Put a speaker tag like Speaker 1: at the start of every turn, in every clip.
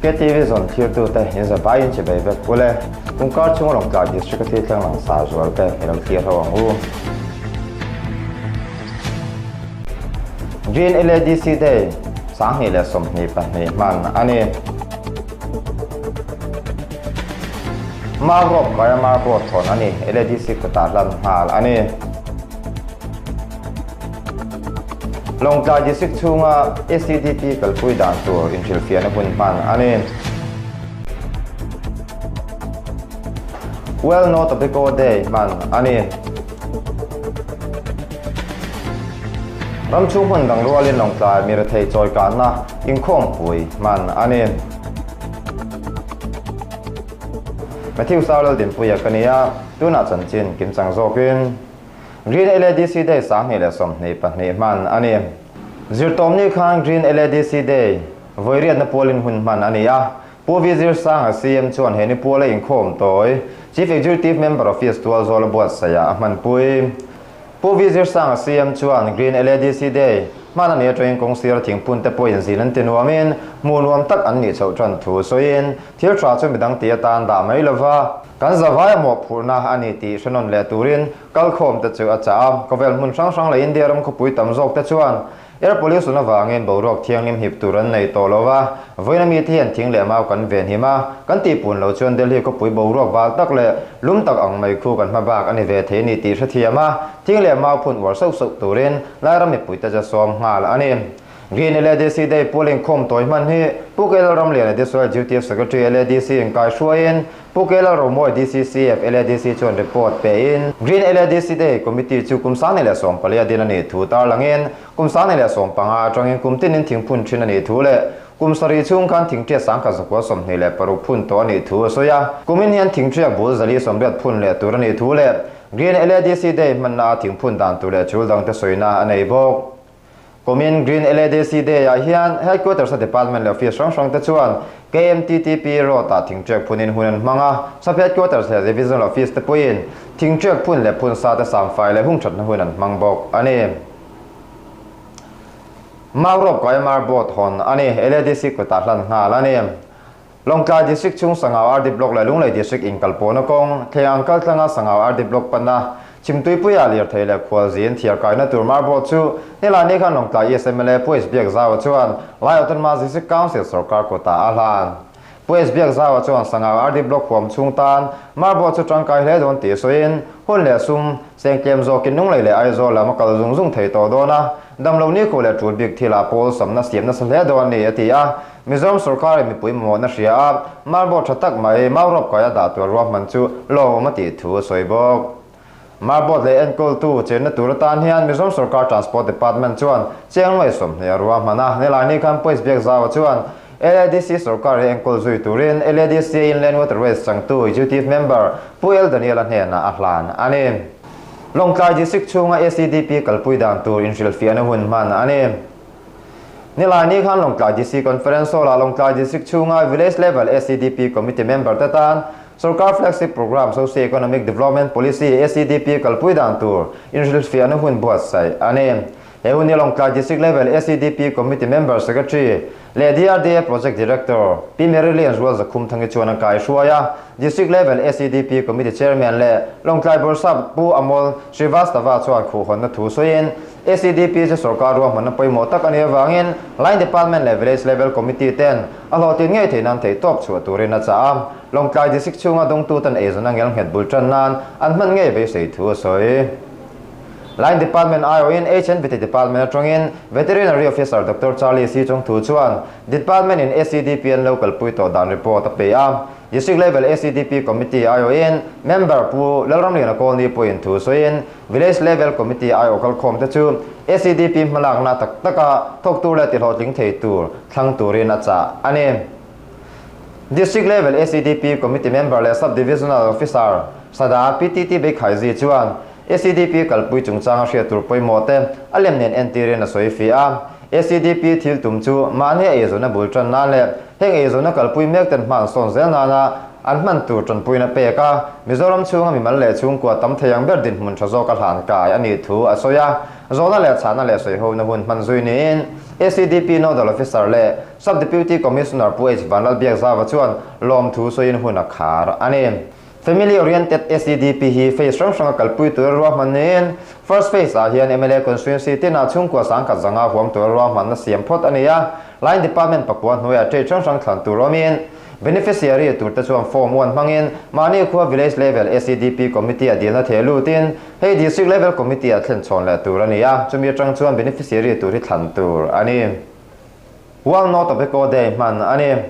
Speaker 1: KTV zawn thirtute in zavaiin chibei vek ule. Kumkar chhunga Lawngtlai District a thil thleng langsar zual te i lo thlir ho ang u. Green LADC Day 2022 hman a ni. Mau rawp kaia marboard thawn a ni. LADC kutah hlan nghal a ni. Lawngtlai District chhunga SEDP kalpui dan tur inhrilhfiahna hun hman a ni. Well No Tobacco Day hman a ni. Ram chhung hmun dang rualin Lawngtlai mi rethei chawi kanna inkhawmpui hman a ni. Matthew Sarlaldinpuia ka ni a, tunah chanchin kimchang zawkin Green LADC Day 2022 hman a ni. Zirtawmni khan Green LADC Day vawiriatna pualin hun hman a ni a, Pu V Zirsanga CM chuan he ni puala inkhawm tawi Chief Executive Member Office Tualzawl a buatsaih a hmanpui. Pu V Zirsanga CM chuan Green LADC Day hman a nih atangin kawng sira thingphun te pawhin zin an ti nuamin hmuh nuam tak an nih chhoh tan thu sawiin thil tha chu midang tih atan dah mai lova kan zavai a mawhphurhna a ni tih hrenawn leh turin kalkhawm te chu a chah a. Khawvel hmun hrang hrang leh India ram khawpui tam zawk te chuan Air pollution avangin boruak thianghlim hip tur an nei tawh lo a, vawiin ami te hian thing leh mau kan ven him a, kan tihpun lo chuan Delhi khawpui boruak bal tak leh lum tak ang mai khu kan hma bak a ni ve thei a ni tih hrethiam a, thing leh mau phun uar sauh sauh turin Lairam mipuite chu a sawm nghal a ni. Green LADC Day pual inkhawm tawi hman hi Pu K Lalramliana District Duty Secretary LADC inkaihruaiin Pu K Lalromawi DCCF LADC chuan report pein Green LADC Day Committee chu kum 2014 a din a nih thu tarlangin kum 2015 atangin kum tinin thingphun thin a nih thu leh kum sarih chhung khan thingṭiat 1126 phun tawh a nih thu a sawi a. Kumin hian thingṭiak bul 480 phun leh tur a nih thu leh Green LADC Day hmanna a thingphun dan tur leh chul dangte sawina a nei bawk. Kumin Green LADC Day-ah hian Headquarters-a Department leh Office hrang hrangte chuan KMTTP Road-ah thingṭiak phunin hun an hmang a, Sub Headquarters leh Divisional Office te pawhin thingṭiak phun leh phun sate samfai leh hungṭhatna hun an hmang bawk a ni. Mau rawp kai marboard hawn a ni. LADC kutah hlan nghal a ni. Lawngtlai District chhung Sangau RD Block leh Lunglei District inkalpawhna kawng, thleng ang kaltlanga Sangau RD Block panna Chhimtuipuia lirthei leh khualzin thiar kaina tur marboard chu nilai ni khan Lawngtlai East mla Pu H Biakzaua chuan Lai Autonomous District Council sorkar kutah a hlan. Pu H Biakzaua chuan Sangau RD Block huam chhung tan marboard chu tangkai hle dawn tih sawiin hun leh sum seng tlem zawkin Lunglei leh Aizawl lam a kal zung zung thei tawh dawn a, damlo nikhu leh tul bik thilah pawl samna siam nasa hle dawn a ni a ti a. Mizoram sorkarin mipui mamawhna hria a, marboard tha tak mai mau rawp kaia dah tur ruahman chu lawmawm a tih thu a sawi bawk. Marboard leh enkawltu chenna tur atan hian Mizoram sorkar Transport Department chuan chiang nuai 20 a ruahman a, nilai ni khan Police Biakzaua chuan LADC sorkar hi enkawl zui turin LADC Inland Waterways changtu Executive Member Pu L Daniel-a hnenah a hlan a ni. Lawngtlai District chhunga SEDP kalpui dan tur inhrilhfiahna hun hman a ni. Nilai ni khan Lawngtlai DC Conference Hall-ah Lawngtlai District chhunga Village Level SEDP Committee member te tan Sorkar Flagship Programme Socio-Economic Development Policy, SEDP, kalpui dan tur inhrilhfiahna hun buatsaih a ni. He hun hi Lawngtlai District Level SEDP Committee Member Secretary leh DRDA Project Director Pi Mary Lian Rual Zakhumthangi chuan a kaihruai a. District Level SEDP Committee Chairman leh Lawngtlai Bawrhsap Pu Amol Srivastava chuan khuhhawnna thu sawiin SEDP chu sorkar ruahmanna pawimawh tak a nih avangin Line Department leh Village Level Committee ten a hlawhtlin ngei theih nan theihtawp chhuah turin a chah a. Lawngtlai District chhunga dawngtu tan eizawnna ngelnghet bul tan nan an hman ngei beisei thu a sawi. Line Department aiawhin HNVT Department atangin Veterinary Officer Doctor Charlie C Chawngthu chuan Department in SEDP an lo kalpui tawh dan report a pe a. District Level SEDP Committee aiawhin Member Pu Lalramliana Kawlni pawhin thu sawiin Village Level Committee aiawh kalkhawm te chu SEDP hmalakna tak taka thawk tur leh tihlawhtling thei tur thlang turin a chah a ni. District Level SEDP Committee Member leh Sub Divisional Officer Sada PTT Beikhaiji chuan SEDP kalpui chungchanga hriat tur pawimawh te a lem nen entirin a sawi fih a. SEDP thil tum chu mahni a eizawnna bul tan nan leh heng eizawnna kalpui mek ten hman sawn zel nana an hman tur tanpuina pek a, Mizoram chhunga mimal leh chhungkua tam thei ang ber dinhmun tha zawk a hlan kai a nih thu a sawi a. Zawhna leh chhahna leh sawihona hun hman zui niin ACDP Nodal Officer leh Sub Deputy Commissioner Pu H Vanlalbiakzauva chuan lawmthu sawiin hun a khar a ni. Family Oriented ACDP hi phase hrang hranga kalpui tura ruahman niin First Phase ah hian mla Constituency tinah chhungkua sangkhat zanga huam tura ruahmanna siam phawt a ni a, Line Department pakua hnuaiah trade hrang hrang thlan tur awmin Beneficiary turte chuan Form one hmangin mahni khua Village Level ACDP Committee a dilna theh lutin hei District Level Committee ah thlen chhawn leh tur a ni a, chumi atang chuan beneficiary tur hi thlan tur a ni. World No Tobacco Day hman a ni.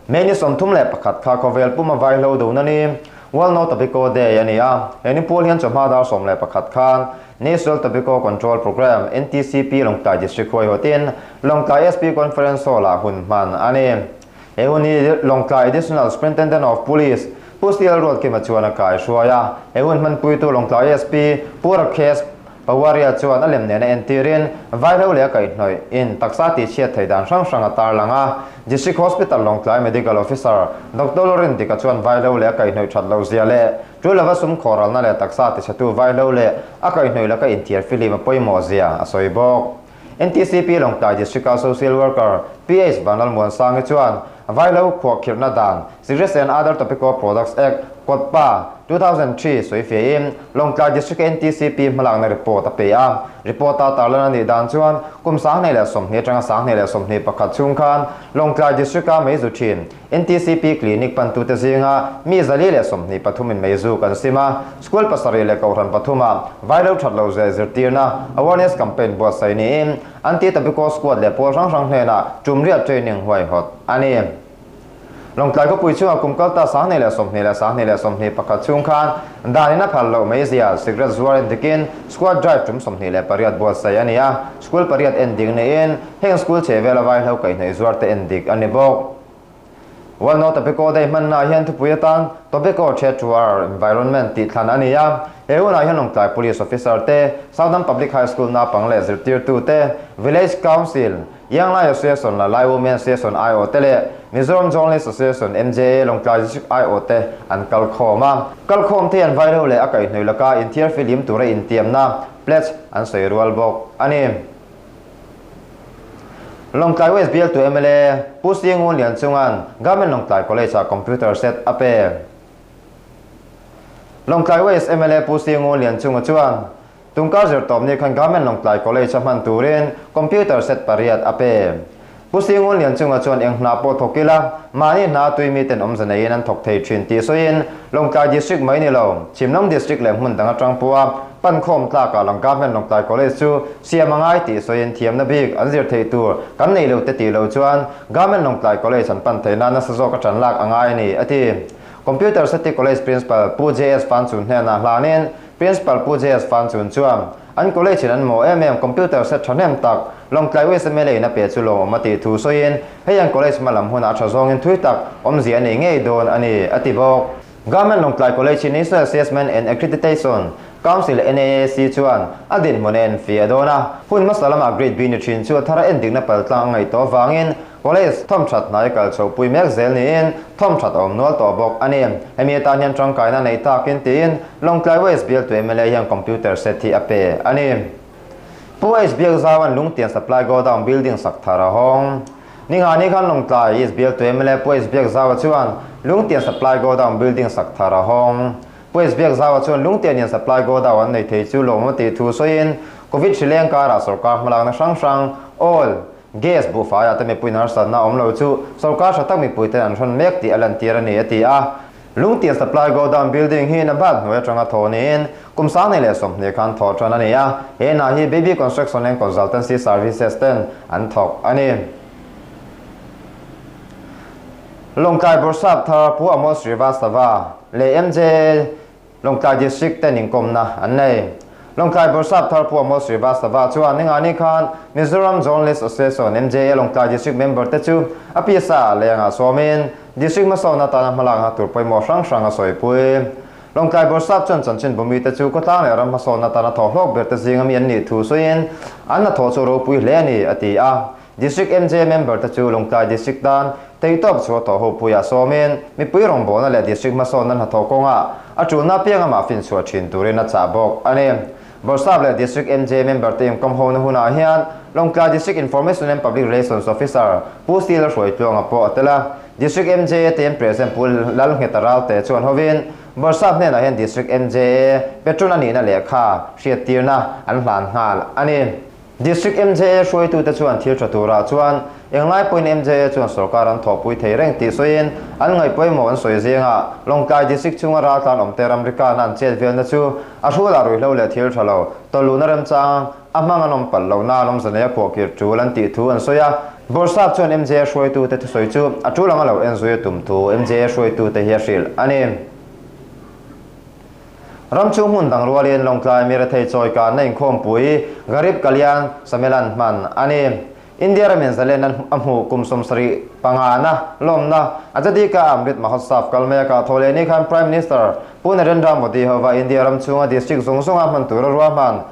Speaker 1: May ni 31 kha khawvel puma vaihlo dun a ni. World No Tobacco Day a ni a, he ni pual hian chawhma dar 11 khan National Tobacco Control Programme, NTCP, Lawngtlai District huaihawtin Lawngtlai SP Conference Hall-ah hun hman a ni. He hun hi Lawngtlai Additional Superintendent of Police Pu CL Ruatkima chuan a kaihruai a. He hun hmanpuitu Lawngtlai SP Pu Rakesh Pawaria chuan a lem nena entirin vaihlo leh a kaihhnawih in taksa tihchhiat thei dan hrang hrang a tarlang a. District Hospital Lawngtlai Medical Officer Doctor Lorin Dika chuan vaihlo leh a kaihhnawih that loh zia leh tul lova sum khawralna leh taksa tichhetu vaihlo leh a kaihhnawih laka inthiar filim a pawimawh zia a sawi bawk. NTCP Lawngtlai District-a Social Worker PH Vanlalmuansangi chuan vaihlo khuahkhirhna dan Cigarettes and Other Tobacco Products Act, COTPA, 2003 sawi fiahin Lawngtlai District-a NTCP hmalakna report a pe a. Report-a tarlan a nih dan chuan kum 2020 atanga 2021 chhung khan Lawngtlai District-a meizu thin NTCP Clinic pantute zinga mi 423 in meizu kan sim a, School pasarih leh kohhran pathuma vailo that lo zeh zirtirna awareness campaign buatsaih niin Anti-Tobacco Squad leh pawl hrang hrang hnenah tumriat training huaihawt a ni. Lawngtlai khawpui chhungah kum kalta 2020 leh 2021 chhung khan danin a phal loh meizia cigarette zuar endikin squad drive tum 28 buatsaih a ni a, school pariat endik niin heng school chhehvela vaihlo kaihhnawih zuarte endik a ni bawk. World No Tobacco Day hmannaah hian thupui atan Tobacco Threat to Our Environment tih thlan a ni a, he hunah hian Lawngtlai Police Officer te, Southern Public High School naupang leh zirtirtu te, Village Council, Young Lai Association la Lai Women Association aiawh te leh Mizoram Journalist Association, MJA, Lawngtlai District aiawh te an kal khawm a. Kal khawm te an vailo leh a kaihhnawih laka inthiar filim tura intiamna, pledge, an sawi rual bawk a ni. Lawngtlai West bialtu mla Pu Singun Lianchunga'n Government Lawngtlai College-ah computer set a pe. Lawngtlai West mla Pu Singun Lianchunga chuan Tungkar zirtawp ni khan Government Lawngtlai College a hman turin computer set pariat a pe. Pu Singun Lianchunga chuan eng hna pawh thawk ila, mahni hna tui miten awmze neiin an thawk thei thin tih sawiin Lawngtlai District mai ni lo, Chhimlam District leh hmun dang atang pawha pankhawm tlakah lang Government Lawngtlai College chu siam a ngai tih sawiin thiamna bik an zir theih tur kan nei lo te tih lo chuan Government Lawngtlai College an pan theihna nasa zawk a tan lak a ngai a ni, a ti. Computer City College Principal Pu JS Fanchun hnenah hlanin Principal Pu JS Fanchun chuan an college in an maw em em computer set thahnem tak Lawngtlai USMLA in a pe chu lawmawm a tih thu sawiin hei an college hma lam hunah a tha zawngin thui tak awmzia a nei ngei dawn a ni, a ti bawk. Government Lawngtlai College hi National Assessment and Accreditation Council, NAAC, chuan a dinhmun a enfiah dawn a, hun hmasa lamah Grade B ni thin chu a thar a endikna paltlang a ngaih tawh avangin College thawmthat hnai kal chhohpui mek zel niin thawmthat a awm nual tawh bawk a ni. Hemi atan hian tangkaina neih takin tiin Lawngtlai West bialtu mla hian computer set hi a pe a ni. Pu H Biakzaua'n Lungtian Supply Godown building sak thar a hawng. Ningani khan Lawngtlai East bialtu mla Pu H Biakzaua chuan Lungtian Supply Godown building sak thar a hawng. Pu H Biakzaua chuan Lungtian in supply godown an nei thei chu lawmawm tih thu sawiin Covid hri leng karah sorkar hmalakna hrang hrang, oil, Gas buhfaiah te mipui harsatna awm lo chu sorkar tha tak mipuiten an hrawn mek tih a lantir a ni, a ti a. Lungtian Supply Godown Building hi Nabad hnuai atanga thaw niin kum 2020 khan thawh tan a ni a, he hna hi Baby Construction and Consultancy Services ten an thawk a ni. Lawngtlai Bawrhsap thar Pu Amos Srivastava leh MJ Lawngtlai District ten inkawmna an nei. Lawngtlai Bawrhsap thar Pu Amos Srivastava chuan ningani khan Mizoram Journalist Association, MJA, Lawngtlai District member te chu a pisa ah lengah sawmin District hmasawn atana hmalakna tur pawimawh hrang hrang a sawipui. Lawngtlai Bawrhsap chuan chanchin bumi te chu khawtlang leh ram hmasawn atana thawhhlawk ber te zinga mi an nih thu sawiin an hnathawh chu ropui hle a ni, a ti a. District MJ member te chu Lawngtlai District tan theihtawp chhuah thawh ho puiah sawmin mipui rawngbawlna leh District hmasawnna hnathawh kawngah a tulna apianga mah finchhuah thin turin a chah bawk a ni. Bawrhsap leh District MJ member te inkawm hona hunah hian Lawngtlai District Information and Public Relations Officer Pu Steel Hruaitluanga pawh a tel a. District MJ te President Pu Lalngheta Ralte chuan hovin Bawrhsap hnenah hian District MJA patron a nihna lehkha hriattirna an hlan nghal a ni. District MJA hruaitute chuan thil tha turah chuan englai pawhin MJA chuan sorkar an thawhpui thei reng tih sawiin an ngaih pawimawh an sawi zingah Lawngtlai District chhunga raltlan awmte ramrikana an chet velna chu a hrulah ruihhlo leh thil tha lo tawlluhna remchang a hmang an awm palh lohna an awmze nei a khuahkir tul an tih thu an sawi a. Bawrhsap chuan MJA hruaitute thusawi chu a tul anga lo enzui a tum thu MJA hruaitute hi a hrilh a ni. Ram chhung hmun dang rualin Lawngtlai Mirethei chawikanna inkhawmpui Garib Kalyan Sammelan hman a ni. India ramin zalenna a hmuh kum 75 na lawmna Azadi Ka Amrit Mahotsav kal mekah thaw leh ni khan Prime Minister Pu Narendra Modi hova India ram chhunga district zawng zawnga hman tura ruahman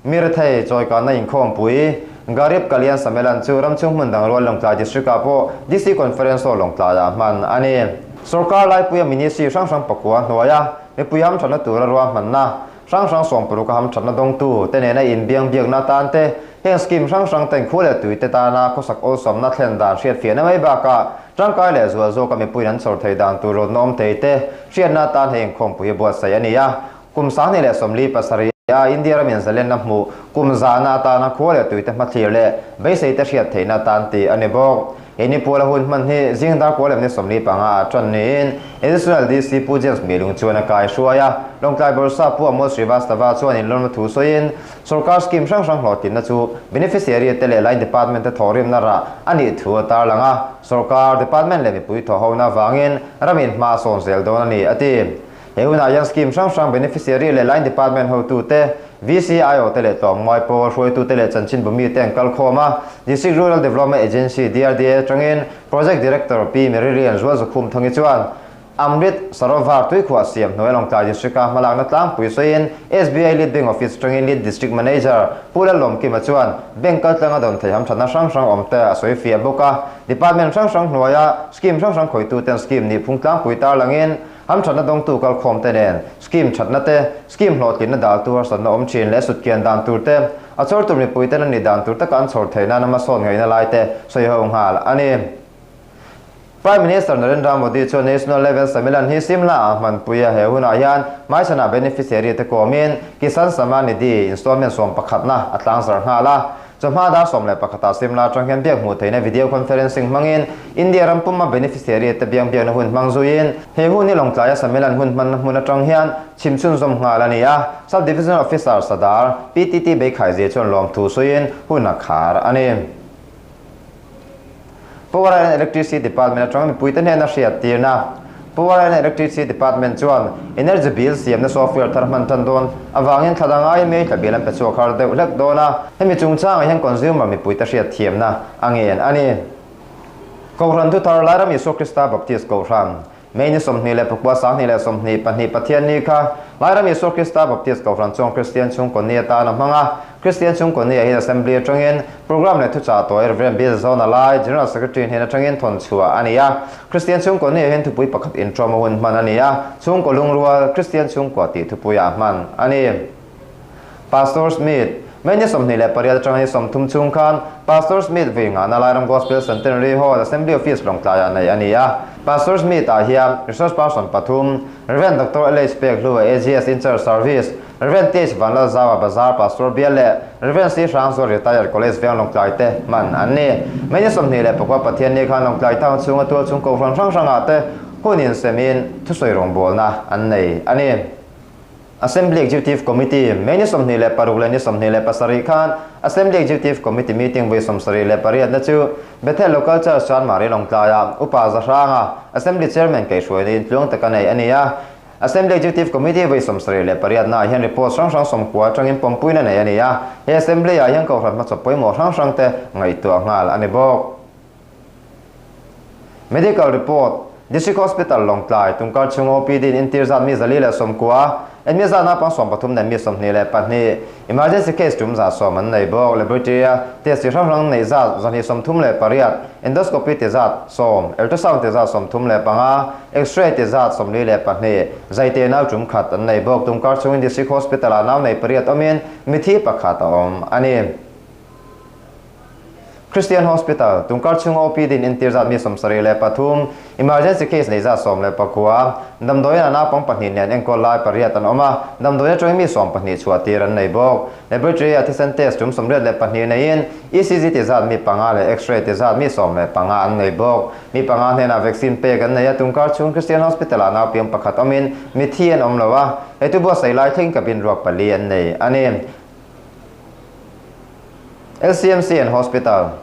Speaker 1: Mirethei chawikanna inkhawmpui Garib Kalyan Sammelan chu ram chhung hmun dang rual Lawngtlai District ah pawh DC Conference Hall Lawngtlaiah hman a ni. Sorkar laipuia Ministry hrang hrang pakua hnuaia mipui hamthatna tura ruahmanna hrang hrang 60 a hamthatna dawngtu te nena inbiang biakna atan te heng scheme hrang hrang ten khu leh tui te tana khawsak awlsawmna thlen dan hriatfiahna mai bakah tangkai leh zual zawka mipuiin an chhawr thei dan tur rawtna awm thei te hriatna atan hei inkhawmpui a buatsaih a ni a. Kum 2057 a India ramin zalenna hmuh kum 100 na atana khua leh tuite hmathlir leh beisei te hriat theihna atan tih a ni bawk. He ni puala hun hman hi zing dar kua lem ni 45 a tan niin Additional DC Pu James Milung chuan a kai hruai a. Lawngtlai Bawrhsap Pu Amol Srivastava chuan inlawmna thu sawiin sorkar scheme hrang hrang hlawhtlinna chu beneficiary te leh line department te thawhrimna rah a nih thu a tarlang a. Sorkar department leh mipui thawhhona avangin ramin hma a sawn zel dawn a ni a ti. He hunah hian scheme hrang hrang beneficiary leh line department hotute, VCIO te leh tlawmngai pawl hruaitute leh chanchin bumi te an kal khawm a. District Rural Development Agency, DRDA, atangin Project Director Pi Merilian Zualzakhum Thangi chuan Amrit Sarovar tuikhuah siam hnuai Lawngtlai District-a hmalakna tlangpui sawiin SBI Lead Bank Office atangin Lead District Manager Pu Lalawmkima chuan bank kaltlanga dawn thei hamthatna hrang hrang awm te a sawi fiah bawk a. Department hrang hrang hnuaia scheme hrang hrang khawituten scheme nihphung tlangpui tarlangin hamthatna dawngtu kalkhawm te nen scheme thatna te, scheme hlawhtlinna dal tur harsatna awm thin leh sutkian dan tur te, a chhawr tur mipui ten a ni dan tur taka an chhawr theih nan hmasawn ngaihna lai te sawi ho nghal a ni. Prime Minister Narendra Modi chuan National Level Sammelan hi Simla ah hmanpui a, he hunah hian hmaisana beneficiary te kawmin Kisan Samman Nidhi installment 11 na a tlangzar nghal a. Chawhma dar 11 ah Simla atang hian biak hmuh theihna video conferencing hmangin India ram puma beneficiary te biang biakna hun hmang zuiin he hun hi Lawngtlaia Sammelan hun hmanna hmun atang hian chhimchhun zawm nghal a ni a. Sub Divisional Officer Sadar PTT Beikhai zia chuan lawm thu sawiin hun a khar a ni. Power and Electricity Department atang mipuite hnena hriat tirna. Power and Electricity Department chuan energy bill siamna software thar hman tan dawn awangin thladang ai mei thla bill an pe chhuak har deuh hlek dawn a. Hemi chungchangah hian consumer mipuite hriat thiamna a ngen a ni. Kohhran thuthar Lairam Isua Krista Baptist Kohhran May ni 29 2022 Pathian ni kha Lairam Isua Krista Baptist Kohhran chuan Christian chhungkaw ni atan a hmang a. Christian chhungkaw ni ah hian Assembly atangin program leh thuchah tawi Reverend Bill Zona lai General Secretary hnen atangin thawn chhuah a ni a. Christian chhungkaw ni ah hian thupui pakhat intawm a hun hman a ni a. Chhungkaw lungrual Christian chhungkua tih thupuiah hman a ni. Pastor Smith May ni 28 atang ni 30 chhung khan Pastor Smith vui ngana Lairam Gospel Centenary Hall Assembly Office Lawngtlaiah nei a ni a. Pastor Smith ah hian Resource Person pathum Reverend Dr. L.H. Pek Hlua AGS in Church Service, Reverend T.H. Vanlalzawa Bazar Pastor Bial leh Reverend C. Hrangzual Retired College Veng Lawngtlai te hman an ni. May ni 29 Pathian ni khan Lawngtlai town chhunga tual chhung kohhran hrang hrangah te hunin semin thusawi rawngbawlna an nei a ni. Assembly Executive Committee May ni 26 leh ni 27 khan Assembly Executive Committee meeting vui 78 na chu Bethel Local Church Chanmari Lawngtlaia Upa Zahranga Assembly Chairman kaihhruaina in tluang taka nei a ni a. Assembly Executive Committee vui 78 na hian report hrang hrang 90 atangin pawmpuina nei a ni a. He Assembly ah hian kohhran hmachawp pawimawh hrang hrang te ngaihtuah nghal a ni bawk. Medical report. District Hospital Lawngtlai, Tungkar chhung OPD in entir zat mi 490, enmi zat naupang 13 nen mi 22, emergency case tum 110 an nei bawk. Laboratory a test chi hrang hrang neih zat 238, endoscopy ti zat 10, ultrasound ti zat 35, x-ray ti zat 42, zaite nau tum khat an nei bawk. Tungkar chhungin District Hospital ah nau nei pariat awmin mithi pakhat a awm a ni. Christian Hospital, Tungkar chhung OPD in entir zat mi 73, emergency case nei zat 19, damdawiin ah naupang pahnih nen enkawl lai pariat an awm a, damdawi atangin mi 12 chhuah tir an nei bawk. Laboratory ah thisen test tum 82 neiin ECG ti zat mi panga leh X-ray ti zat mi 15 an nei bawk. Mi panga hnenah vaccine pek an nei a, Tungkar chhung Christian Hospital ah naupiang pakhat awmin mithi an awm lo a, heitu buatsaih lai thleng cabin ruak pali an nei a ni. LCMC and Hospital,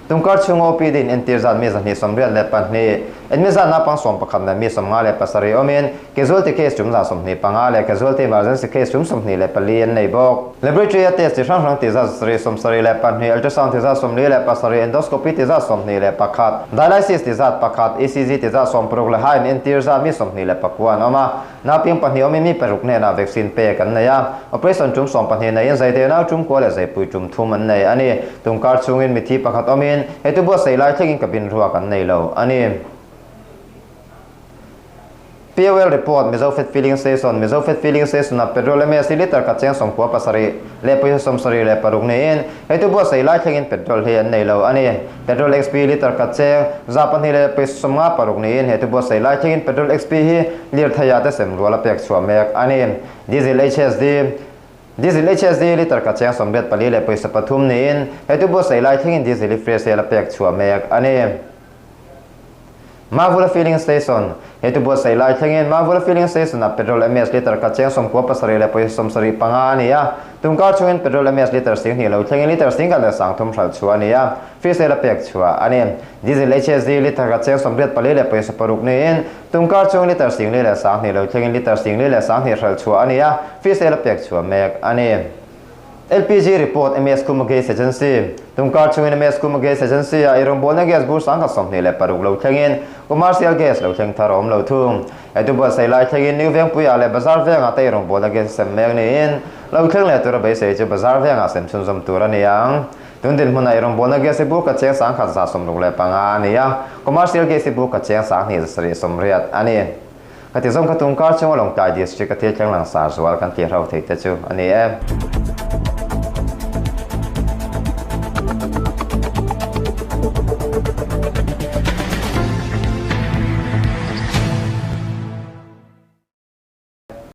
Speaker 1: Tungkar chhung OPD in entir zat mi 282, enmi zat naupang 11 leh mi 57 awmin casualty case tum 125 leh casualty emergency case tum 24 an nei bawk. Laboratory a test chi hrang hrang ti zat 72, ultrasound ti zat 47, endoscopy ti zat 21, dialysis ti zat pakhat, ECG ti zat 60 leh high in entir zat mi 29 an awm a. Naupiang pahnih awmin mi paruk hnenah vaccine pek an nei a, operation tum 12 neiin zaite nau tum kua leh zaipui tum thum an nei a ni. Tumkar chhungin mithi pakhat awmin hetu buatsaih lai thlengin cabin ruak an nei lo a ni. POL Report, Mizofed Filling Station, Mizofed Filling Station-a petrol MS hi litre khat cheng 97 leh pawisa 76 niin hetu buatsaih lai thlengin petrol hi an nei lo a ni. Petrol XP litre khat cheng 200 leh pawisa 56 niin he thubuatsaih lai thlengin Petrol XP hi lirtheiah te sem rual a pek chhuah mek a ni. Diesel HSD Diesel HSD litre khat cheng 84 leh pawisa pathum niin he thubuatsaih lai thlengin Diesel hi free sale a pek chhuah mek a ni. Mavula Filling Station, He thubuatsaih lai thlengin Mavula Filling Station-ah petrol MS litre khat cheng 97 leh pawisa 75 a ni a. Tumkar chhungin petrol MS litre 2000 lo thlengin litre 10,000 leh 30 hralh chhuah a ni a, free sale a pek chhuah a ni. Diesel HSD litre khat cheng 84 leh pawisa paruk niin tumkar chhungin litre 40 leh 2000 lo thlengin litre 40 leh 20 hralh chhuah a ni a, free sale a pek chhuah mek a ni. LPG Report, MS Khuma Gas Agency, Tumkar chungin MS Khuma Gas Agency ah eirawngbawlna gas bur 1026 lo thlengin commercial gas lo thleng thar a awm lo thung. Hetu buatsaih lai thlengin New Vengpuiah leh Bazar Vengah te eirawngbawlna gas sem mek niin lo thleng leh tura beisei chu Bazar Vengah sem chhunzawm tur a ni ang. Tun dinhmunah eirawngbawlna gas hi bur khat cheng 1165 a ni a, commercial gas hi bur khat cheng 2780 a ni. Khati zawng kha tumkar chunga Lawngtlai District a thil thleng langsar zual kan tih hrau thei te chu a ni e.